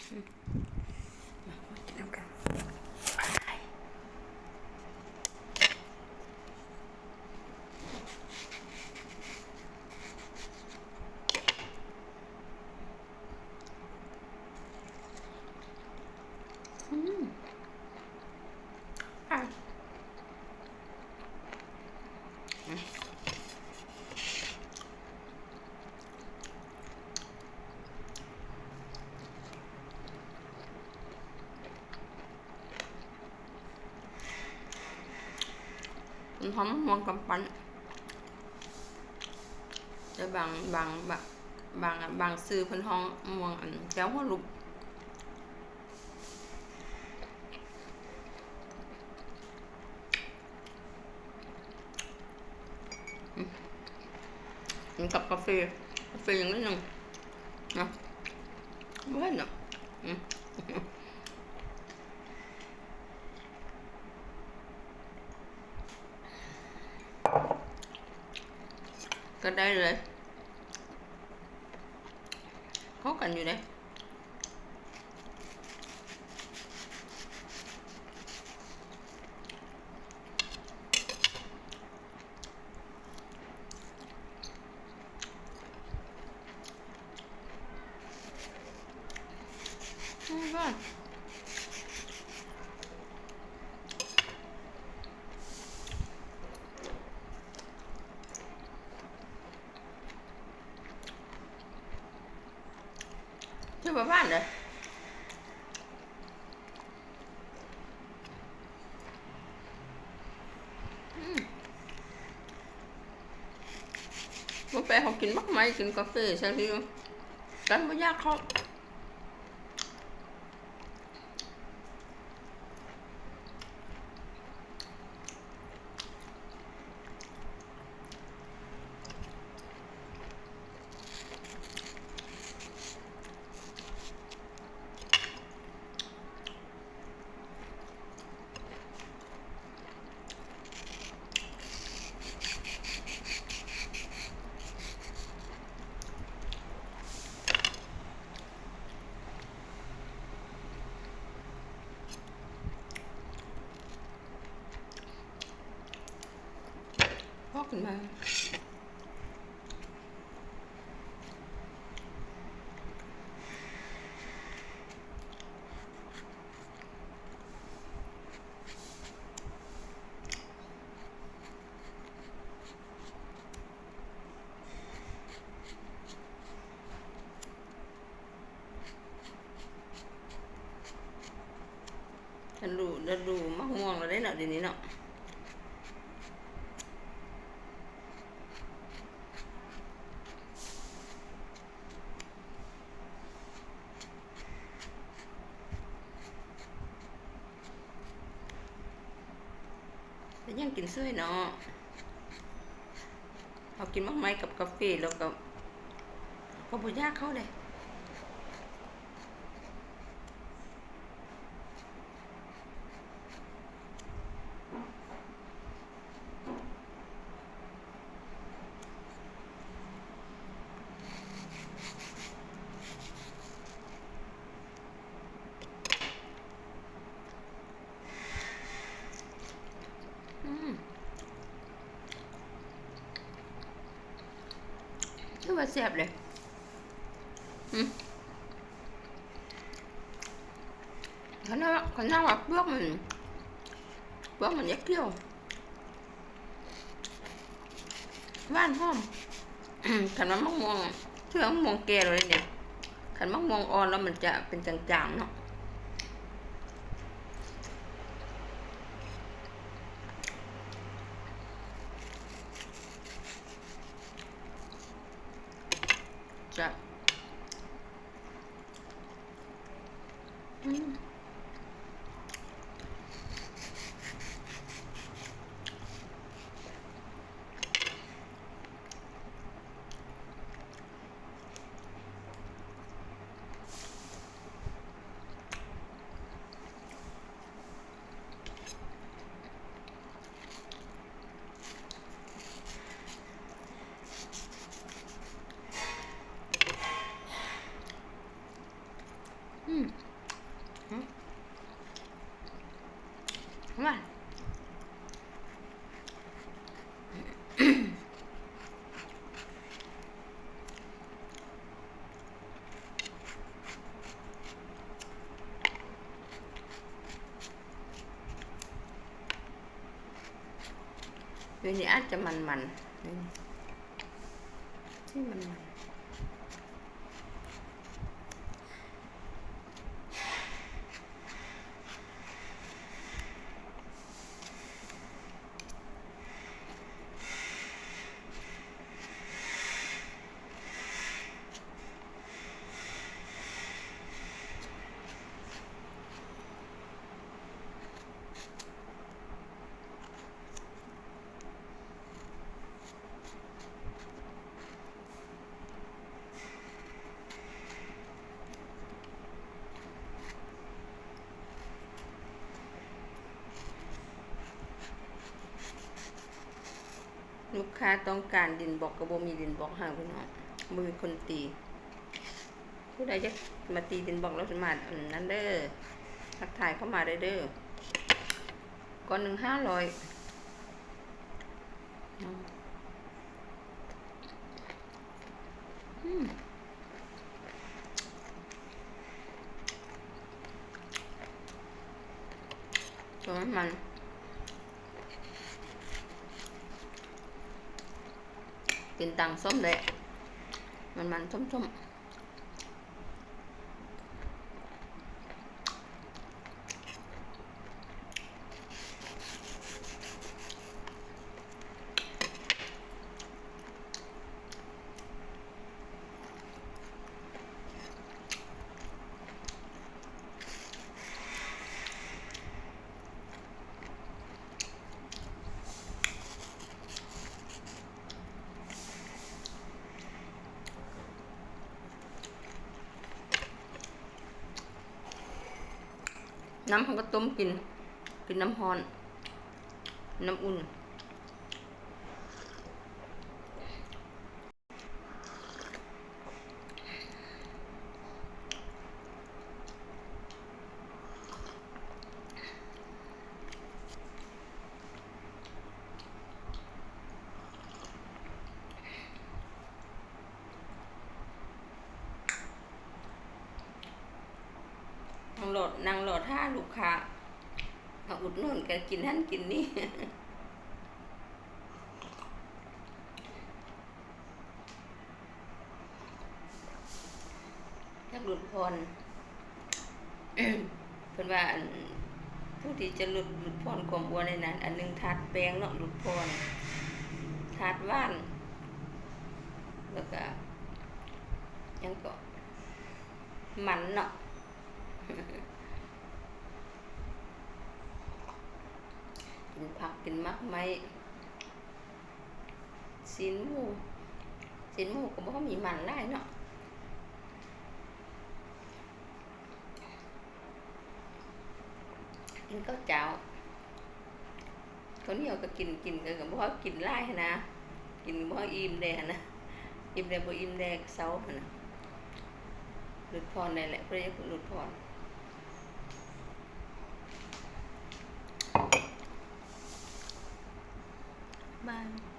ອືມ ມາ ມາກິນນຳກັນ. ອືມ ອ່ະ ອືມ ມັນຫອມມະມ່ວງກຳປັ່ນ ແຕ່ບາງ ບາງ ບາງ ບາງ ບາງຊື່ເພິ່ນຮ້ອງມະມ່ວງ ອັນ ແຈ່ວຫົວລຸກ. ອືມ ກິນກັບກາເຟ ກາເຟຢ່າງໜ້ອຍໜຶ່ງນະ ບໍ່ເຫັນດອກ. ອືມ ກໍໄດ້ເລີຍ ເຂົ້າກັນຢູ່ເດ້. ຖືວ່າຫວານເດ້. ອືມ ບໍ່ແປເຮົາກິນໝາກໄມ້ ກິນກາເຟ ຊັ້ນຊິກັນບໍ່ຢາກເຂົ້າ. ພໍຂຶ້ນມາ. ຄັນດູ ລະດູໝາກມ່ວງແລ້ວເດ້ເນາະ ດຽວນີ້ເນາະ. ເປັນຫຍັງກິນຊ່ວຍເນາະ ເຮົາກິນໝາກໄມ້ກັບກາເຟແລ້ວກໍ ກໍບໍ່ຢາກເຂົ້າເດ້. ອືມ ຖືວ່າແຊບເດ້. ອືມ ຂະໜາດ ຂະໜາດວ່າເປືອກມັນ ເປືອກມັນຍັງຂຽວ ຫວານຫອມ. ຄັນວ່າໝາກມ່ວງ ຖືວ່າໝາກມ່ວງແກ່ແລ້ວເດ້ນີ້ ຄັນໝາກມ່ວງອ່ອນແລ້ວມັນຈະເປັນຈາງໆເນາະ. ແຊບ. ອືມ. ອ ວ່າ ດຽວນີ້ອາດຈະມັນໆ ນີ້ ທີ່ມັນໆ. ລູກຄ້າຕ້ອງການດິນບລັອກ ກໍບໍ່ມີດິນບລັອກໃຫ້ພີ່ນ້ອງ ບໍ່ມີຄົນຕີ. ຜູ້ໃດຢາກມາຕີດິນບລັອກ ລາວສາມາດອັນນັ້ນເດີ ທັກທາຍເຂົ້າມາໄດ້ເດີ ກ້ອນໜຶ່ງຫ້າຮ້ອຍ. ອືມ ຕົວມັນ ມັນ ເປັນຕາງສົ້ມເດ້ ມັນໆ ສົ້ມໆ. ນ້ຳເຮົາກໍຕົ້ມກິນ ກິນນ້ຳຮ້ອນ ນ້ຳອຸ່ນ. ນັ່ງລໍ ນັ່ງລໍຖ້າລູກຄ້າມາອຸດໜູນ ກໍກິນຫັ້ນກິນນີ້. ຢາກຫຼຸດຜ່ອນ ເພິ່ນວ່າ ອັນ ຜູ້ທີ່ຈະຫຼຸດ ຫຼຸດຜ່ອນຄວາມອ້ວນນີ້ນະ ອັນໜຶ່ງທາດແປ້ງເນາະ ຫຼຸດຜ່ອນ ທາດຫວານ ແລ້ວກະ ຫຍັງເກາະ ມັນເນາະ ກິນຜັກ ກິນໝາກໄມ້. ຊີ້ນໝູ ຊີ້ນໝູກໍບໍ່ມີມັນຫຼາຍເນາະ ກິນເຂົ້າເຈົ້າ ເຂົ້າໜຽວກໍກິນ ກິນກໍບໍ່ກິນຫຼາຍຫັ້ນນະ ກິນບໍ່ອີ່ມແດ່ຫັ້ນນະ ອີ່ມແດ່ບໍ່ອີ່ມແດ່ກໍເຊົາຫັ້ນນະ ຫຼຸດຜ່ອນໄດ້ແຫຼະ ເພື່ອຢາກຫຼຸດຜ່ອນ. ບາຍ.